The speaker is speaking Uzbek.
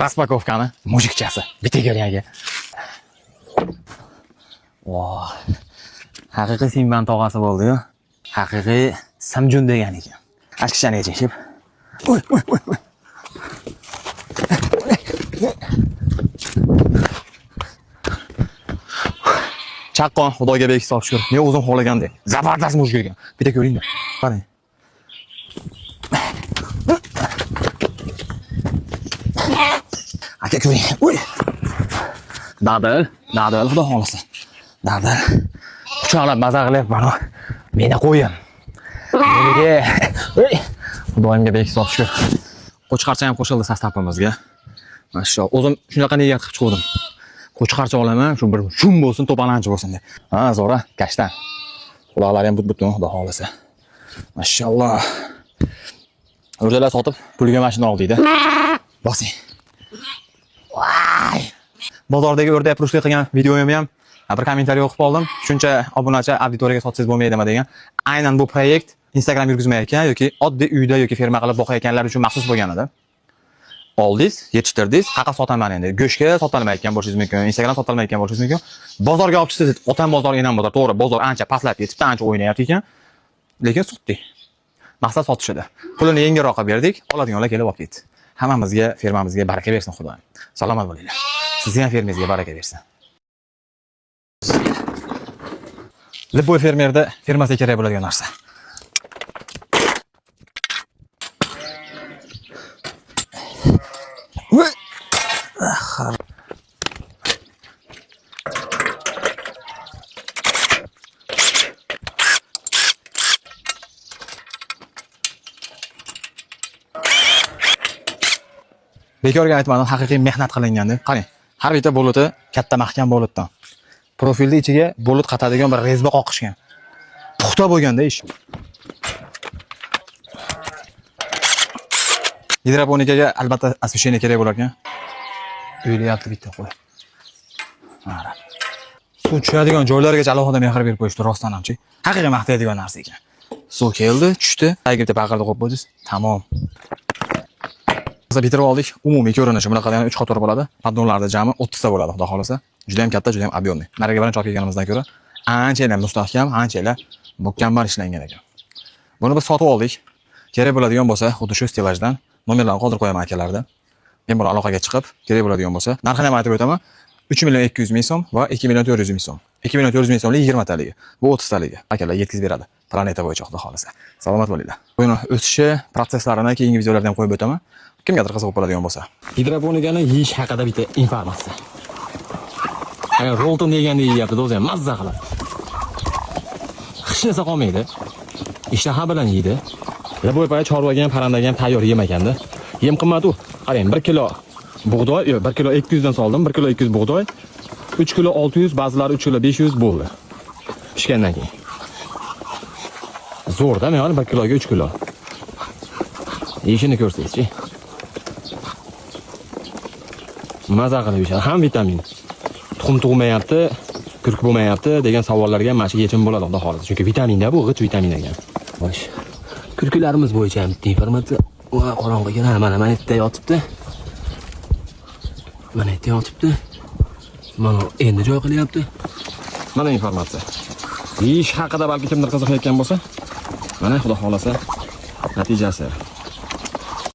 Распаковка ni мужик chasi. Bitta ko'ring, aka. Voh. Haqiqiy Simban tog'asi bo'ldi-yu. Haqiqiy Samjun degan ekan. Ashkishani yechishib. Oy, oy, oy, oy. Chaqqon, Xudoga behisob shukr. Men o'zim xohlagandek. Zabardast мужик ekan. Bitta ko'ringlar. Qarang. Aka ko'ring. Uy. Dadil, dadil, Xudo xolasa. Dadil. Quchoqlab maza qilyapman. Meni qo'yim. Meniki. Uy. Xudoyimga behisob shukr. Qo'chqarcha ham qo'shildi состав imizga. Mana shu o'zim shunaqa niyat qilib chiqdim. Qo'chqarcha olaman, shu bir shum bo'lsin, to'palanchi bo'lsin deb. Ha, zo'ra, kashtan. Quloqlari ham but-butun, Xudo xolasa. Mashalloh. O'rdalar sotib pulga mashina oldik-da. Bosing. Voy! Bozordagi o'rdak prushlik qilgan videoyimni ham bir kommentariy o'qib qoldim. Shuncha obunachi auditoriyaga sotsangiz bo'lmaydimi degan. Aynan bu proyekt Instagram yurgizmayotgan yoki oddiy uyda yoki ferma qilib boqayotganlar uchun maxsus bo'lgan edi. Oldingiz, yetishtirdingiz, qayerqa sotaman endi? Go'shtga sotolmayotgan bo'lishingiz mumkin, Instagram sotolmayotgan bo'lishingiz mumkin. Bozorga olib chiqsangiz, otam bozor, enam bozor, to'g'ri, bozor ancha pastlab ketibdi, ancha o'ynayapti ekan. Lekin sotdik. Maqsad sotish edi. Pulini yengilroq qilib berdik, oladiganlar kelib olib ketdi. Hammamizga, fermamizga baraka bersin Xudoyim. Salomat bo'linglar. Sizni ham fermangizga baraka bersin. Любой fermerda fermasiga kerak bo'ladigan narsa. Voy! Bekorga aytmadim, haqiqiy mehnat qilingan deb. Qarang, har bitta boloti katta mahkam bolotdan. Profilni ichiga bolot qatadigan bir резьба qoqishgan. Puxta bo'lganda ish. Gidroponikaga albatta освещение kerak bo'lar ekan. Uylayapti bitta qo'y. Mana. Suv tushadigan joylarigacha alohida mehr berib qo'yishdi rostdan hamchi. Haqiqiy maqtaydigan narsa ekan. Suv keldi, tushdi, tagiga bitta paqirni qo'yib qo'ydingiz, tamom. Biz bitirib oldik. Umumiy ko'rinishi bunaqa yana 3 qator bo'ladi. Poddonlarda jami 30 ta bo'ladi, Xudo xolasa. Juda ham katta, juda ham объемный. Nariga birinchi olib kelganimizdan ko'ra ancha mustahkam, ancha mukammal ishlangan ekan. Buni biz sotib oldik. Kerak bo'ladigan bo'lsa, xuddi shu stellajdan nomerlarni qoldirib qo'yaman akalarda. Bemalol aloqaga chiqib, kerak bo'ladigan bo'lsa, narxini ham aytib o'taman. 3 million 200 ming so'm va 2 million 400 ming so'm. 2 million 400 ming so'mlik 20 taligi. Bu 30 taligi. Akalar yetkazib beradi. Planeta bo'yicha Xudo xolasa. Salomat bo'linglar. Buni o'sishi protsesslarini keyingi videolarda ham qo'yib o'taman. Kimgadir qiziq bo'ladigan bo'lsa. Gidroponikani yeyish haqida bitta informatsiya. Agar Rolton deganda yeyapti, o'zi ham mazza qilib. Hech narsa qolmaydi. Ishtaha bilan yeydi. Любой payt chorvaga ham, parrandaga ham tayyor yem ekanda. Yem qimmat u. Qarang, 1 kilo bug'doy, yo'q, 1 kilo 200 dan soldim, 1 kilo 200 bug'doy, 3 kilo 600, ba'zilari 3 kilo 500 bo'ldi. Pishgandan keyin. Zo'rda, men 1 kiloga 3 kilo. Yeyishini ko'rsangizchi. Maza qilib yeyishadi. Ham vitamin. Tuxum tug'mayapti, kurk bo'lmayapti degan savollarga mana shu yechim bo'ladi Xudo xolasa. Chunki vitaminda bu g'ich vitamin ekan. Xo'sh. Kurklarimiz bo'yicha ham bitta informatsiya. Va qorong'iga mana mana yerda yotibdi. Mana yerda yotibdi. Mana endi joy qilyapti. Mana informatsiya. Yeyish haqida balki kimdir qiziqayotgan bo'lsa, mana Xudo xolasa natijasi.